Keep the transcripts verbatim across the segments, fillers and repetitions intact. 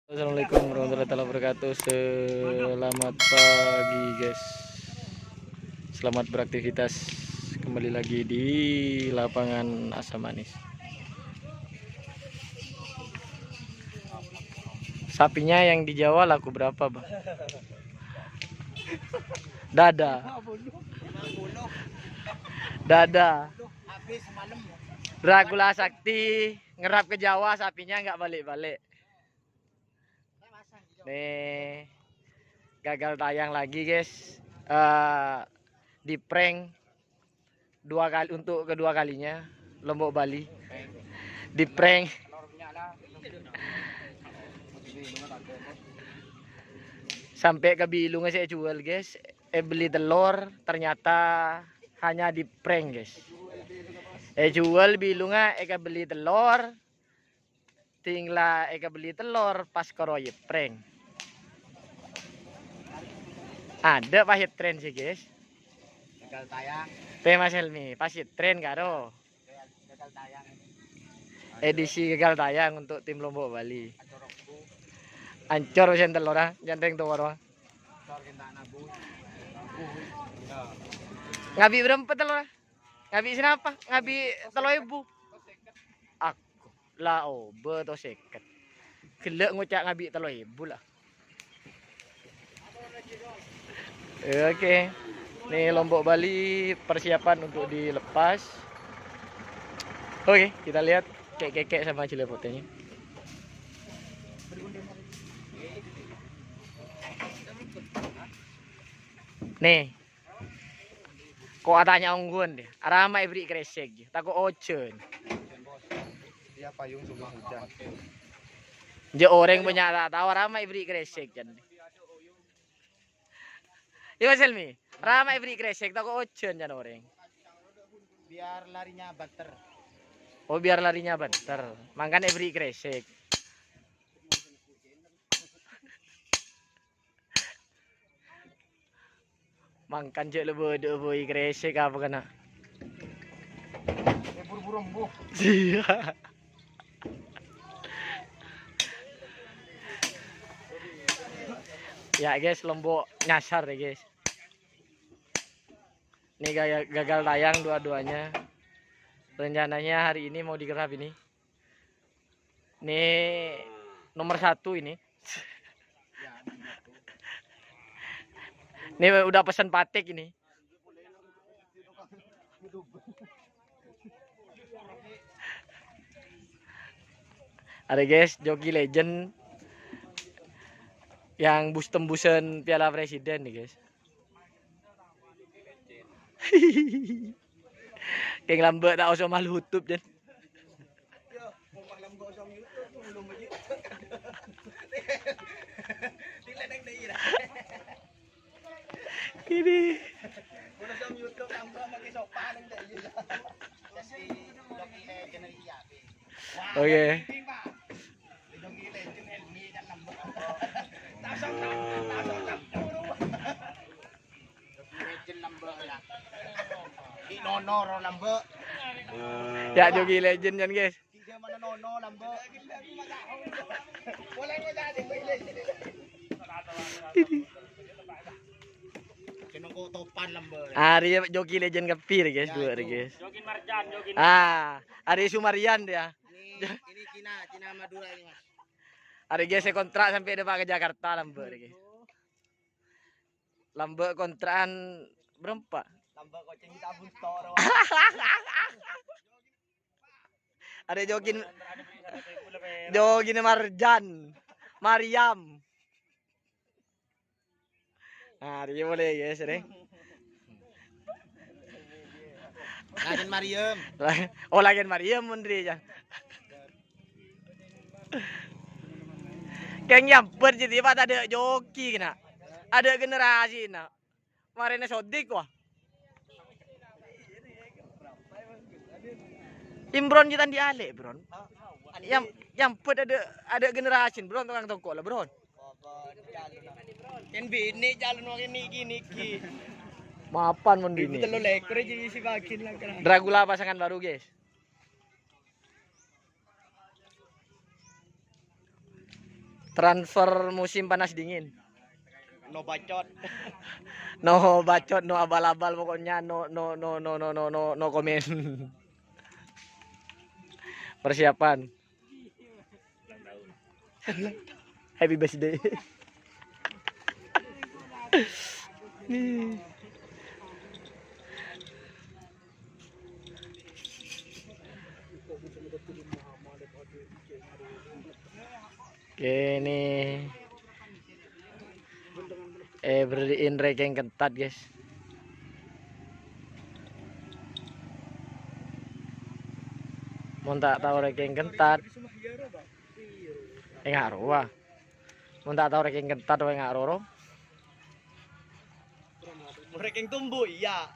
Assalamualaikum warahmatullahi taala wabarakatuh. Selamat pagi, guys. Selamat beraktivitas. Kembali lagi di lapangan Asam Manis. Sapinya yang di Jawa laku berapa, Bang? Dada. Dada. Dracula Sakti ngerap ke Jawa, sapinya nggak balik-balik. Nih, gagal tayang lagi, guys. Eh, di prank dua kali, untuk kedua kalinya, Lombok Bali. Di prank. Sampai kabilungnga sè èjuwâl, guys. Èbelli tellor, ternyata hanya di prank, guys. Èjuwâl bilungnga, èkabelli tellor. Ding la èkabelli tellor, pas karo èprank. Adâ' pas ètren sih, guys. Gagal tayang. Tè Mas Helmi, pas ètren karo. Gagal tayang ini. Edisi gagal tayang untuk tim Lombok Bali. Ancor mesin tellor, ah, nyandeng tellor, ah. Ngabi' bârâmpa tellor, ah? Ngabi' sènapa? Ngabi' tello èbu. Aku la obâ to sèket. Ghellâ' ngoca' ngabi' tello èbu la. Oke. Nih, Lombok Bali persiapan untuk dilepas. Oke, kita lihat kèk-kèkè sama jelebotnya. Nih. Ko' atanya ongghuwân, deh. Arapa ma' èberri' kresek, jâ. Tako' ojhân. Iya, payung cuma hujan. Jâ' orèng bânnya' ta' tao arapa ma' èberri' kresek, jân. Iya, Mas Helmi. Arapa ma' èberri' kresek, tako' ojhân, jân orèng. Biar larinya banter. Oh, biar larinya banter. Mangkana èberri' kresek. Mangkana jâ' la bâdâ'â bhâi kresek apa kèna. Eh, buru-buru embuh. Iya. Ya, guys, Lombok nyasar ya, guys. Ini gaya-, gagal tayang dua-duanya. Rencananya hari ini mau digarap ini. Ini nomor satu ini. Ini udah pesan patik ini. Ada, guys, joki legend yang bus tembusan Piala Presiden nih, guys. Kèng lambâ' ta' oso malu YouTube, Jan. Ini. Oke. Ya, joki legend kan, guys. Arèya joki legend kabbhi, guys, dua, guys. Ah, arèya Sumarian ya. Ini, ini Cina, Cina Madura ini, Mas. Arèya, guys, sè kontrak sampè' dâpa' ka Jakarta, lambâ', guys. Lambâ' kontrakan bârâmpa? Lambâ' kocèng kita buntor. Ada jokin, jokin Marjan, Mariam. Nah, dia boleh, guys, deh. Lain Mariam. Oh, lain Mariam, Mundri, ya. Kèng nyambhut jadi, Pak, ada joki kèna. Ada generasi, nah. Marèna Sodik, wah. Imron kita di alè', Bron. Yang, yang pet ada, ada generasi, Bron, tukang toko lah, Bron. Kan bini calon orang niki, niki. Mapan mon bini. Telu lekor aja isi bagian lah, kan. Dracula pasangan baru, guys. Transfer musim panas dingin. No bacot. No bacot, no abal-abal, pokoknya no, no, no comment. Persiapan. Happy birthday. Oke, ini, eh, berri'in rèkèng kentat, guys. Mon ta' tao rèkèng kentat, enga' rowa. Mon ta' tao rèkèng kentat, enga' roro. Mon rèkèng tumbu', iyâ.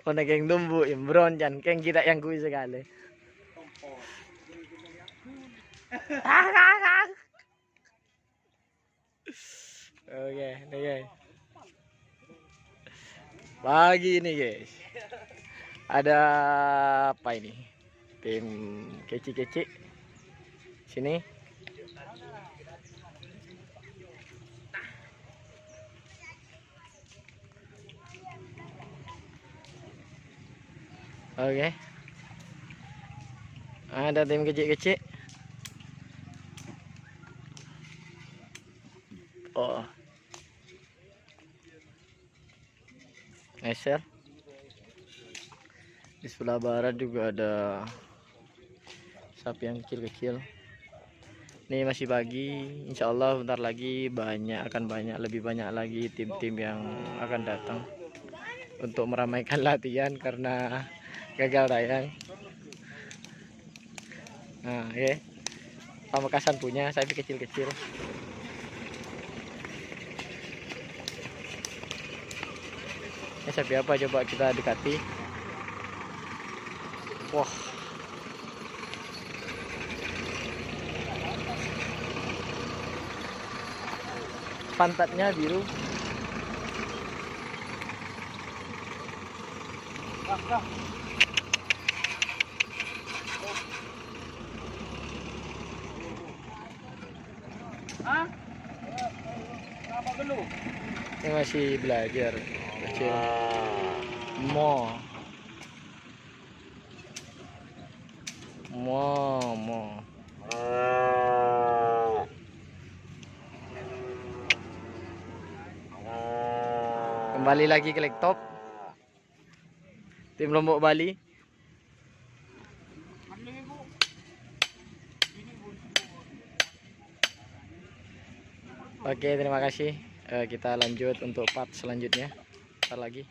Mon rèkèng tumbu', Imron, can kèng kita yang kui sekali. Oke, nih, guys. Pagi ini, guys, ada apa ini? Tim kecil-kecil. Sini. Oke. Ada tim kecil-kecil. Oh. Geser. Di sebelah barat juga ada sapi yang kecil-kecil. Ini masih pagi, insya Allah bentar lagi banyak, akan banyak, lebih banyak lagi tim-tim yang akan datang untuk meramaikan latihan karena gagal tayang. Nah, ya. Pamekasan punya sapi kecil-kecil. Ini sapi apa, coba kita dekati. Wah. Pantatnya biru. Hah? Kenapa gelu? Ini masih belajar. Kecil. Mo. Mo, mo. Kembali lagi ke laptop. Tim Lombok Bali. Oke, terima kasih. Eh, kita lanjut untuk part selanjutnya. Ntar lagi.